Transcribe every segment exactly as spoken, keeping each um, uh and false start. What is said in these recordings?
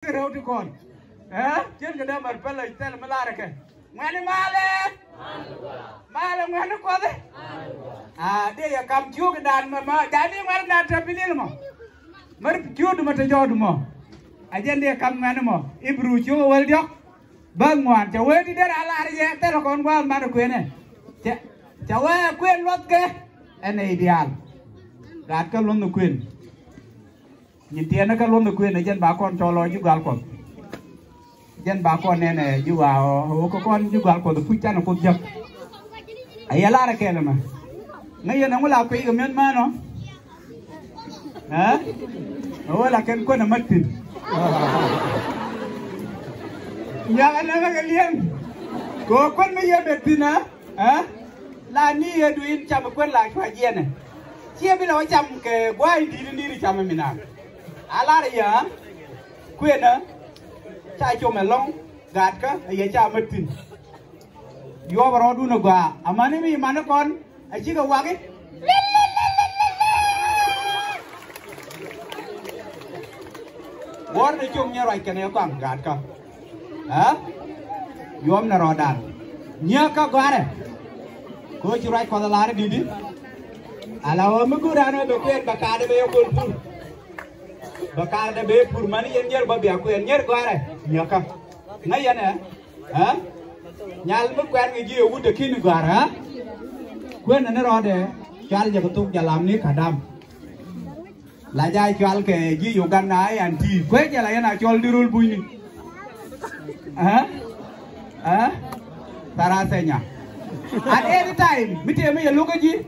Kɛ rɛw ti kɔn. Ɛ? Cien kɛ dee mär pälä thil mi lar kɛ. Ŋuɛ̈ni malɛ. Malɛ ŋuɛ̈ni Kuɔth. A dee yɛ kam ciök dan mɛ ma jani ŋuɛ̈ni dan te bilil mɔ. Mär ciök dumɔ te jɔɔdu mɔ. A jɛn dee kam ŋuɛ̈ni mɔ. Ibru ciök wäl diɔk. Bä ŋuan cɛ wee ti der a lar yɛ thil kɔn gua̱a̱th man kuenɛ. Cɛ cɛ wee kuën luɔth kɛ. Ɛn ɛ idial. Gaat kä luɔth ni kuën. Nyin tiɛɛnä kä luɔth ni kuën ɛ jɛn ba kɔn cɔl ɔ ji̱ gual Kuɔth. Jɛn ba kɔn nɛn ɛ ji̱ wa ɔ kä kɔn ji̱ gual Kuɔth puc canɛ Kuoth jek. Ɛ yɛ lar ɛ kɛl ɛmɛ. Ŋäc yɛn ɛŋu la kuiy kɛ mi̱eth mään ɔ. Ɛ ɛ wä la kɛn kuän ɛ mat thi̱n. Nyak ɛ nɛmɛ kɛ liɛŋ. Kɛ ɣöö kuän mi yɛ bet thi̱n ɛ. Ɛ la ni yɛ dui̱n cam kuën la cua jiɛnɛ. Ciɛ bi la wä cam kɛ gua̱a̱c di̱t in di̱t cam mi naath. A lar yɛ kuënä ca com ɛlɔ̱ŋ. Gaatkä ɛ yɛ ca mät thi̱n. Yuɔp rɔɔdun ɛ gɔaa amäni mi mani kɔn a cikɛ waki. Wuɔr ni cok nyɛ ruac kɛnɛ kɔaŋ gaatkä. Ɛ yuɔmnɛ rɔɔdan nyiäkä gɔ̱a̱rɛ. Kɛ ɣöö ci ruac Kuɔth ɛ lar i̱ di̱t i̱ ala ɣöö mi go̱o̱ran ɣöö bɛ kuɛn bɛ kaatdɛ bɛ yɛ kuɛn pur. Bɛ kaatdɛ bɛ yɛ pur mani yɛn nyier bä bia kuɛn nyier gɔ̱a̱rɛ nyiäkä. Ŋäc yɛn ɛ ɛ nyal mi kuɛn kɛ ji̱ ɛ wut ɛ ki̱n i̱ gɔ̱a̱rɛ ɛ kuɛn ɛn i̱ rɔɔdɛ. Cual jɛ kɛ thok jɛ lam ni ka̱dam. La ja cual kɛ ji̱ Uganda ay an ti kuec jɛ la yɛn a cɔl di rol bunyni. Ɛ ɛ Tharasenya. At any time mi tëë mi yɛ lo̱kä ji̱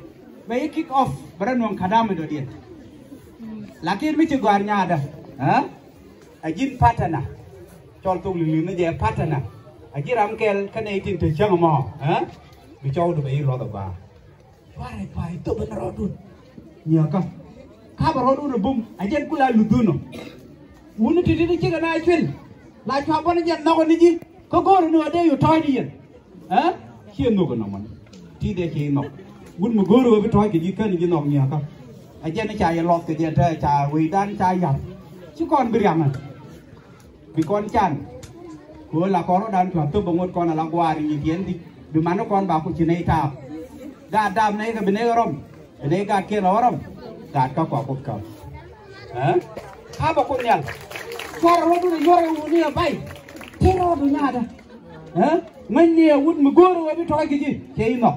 bɛ yi kick off bɛ rɛ nuɔ̱ŋ ka̱dam mi dɔ̱diɛn. Lakin mi ci gɔ̱a̱r nyaadä ɛ a ji̱n patana. Cɔl thok li̱li̱n ni jɛ patana a ji̱ ram kɛl kä nɛy tin te cäŋ mɔ ɛ bi cɔwdu bɛ yi luɔth ɛ gɔ̱a̱r. Cuarɛ cuarɛ thop in rɔɔdun. Nyiäkä kapɛ rɔɔdun ɛ bum a jɛn kula luthun ɔ. Wuni ti̱ti̱ ni cikɛ na cuil la cua bɔni jɛn nhɔk ni ji̱ kä go̱o̱ri ni ɣä dee yu tɔ̱ɔ̱c ni yɛn. Ɛ ciɛ nhök ɛ nɔmɔni ti dee ci nhɔk. Wut mi go̱o̱ri ɣä bi tɔ̱ɔ̱c kɛ ji̱ kän ji̱ nhɔk nyiäkä. A jɛn ca yɛ lɔth kɛ jɛn te ca wecdan ca ya̱r ci kɔn bi riaŋä. Bi kɔn can. Kɛ ɣöö la kɔn rɔ̱dan cua̱ thop bä ŋot kɔn ala guaar i̱ nyin tiɛn di̱t bi mani kɔn ba ku ci nɛy taap. Gaat daap nɛy kɛ bi nɛy rɔm bi nɛy gaat kiɛn la wä rɔm. Gaat kä kua kuth kä. Ɛ ka bä kuth nhial. Cuarɛ rɔ̱du ni yuɔr i̱ wuni ɛ bay. Ti rɔ̱du nyaadä. Ɛ ŋäcni ɛ wut mi go̱o̱r ɛ wee bi tɔ̱ɔ̱c kɛ ji̱ cɛ i̱ nhɔk.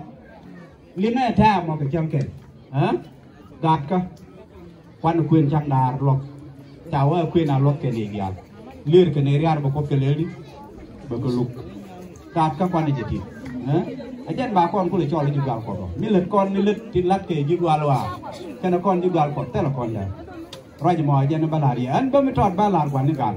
Limɛ tɛ̈ɛ̈ mɔ kɛ cäŋ kɛn. Ɛ gaatkä. Kuan kuën ca̱ŋ daar luɔk. Ca wä kuën a luɔk kɛn i̱ diaal. Lier kɛn i̱ riaar bɛ kuɔth kɛ lëëdi. Bɛ kɛ luk. Gaatkä kuan i̱ jɛ ti. Ɛ a jɛn ba kɔn kulɛ cɔl i̱ ji̱ gual kuɔth ɔ mi lät kɔn ni lät tin la̱t kɛ ji̱ gual waa. Kɛn kɔn ji̱ gual kuɔth thilɛ kɔn dɛ. Ruac mɔ a jɛn ba la̱r yɛ ɛn bä mi tɔt ba la̱r guan ni gal.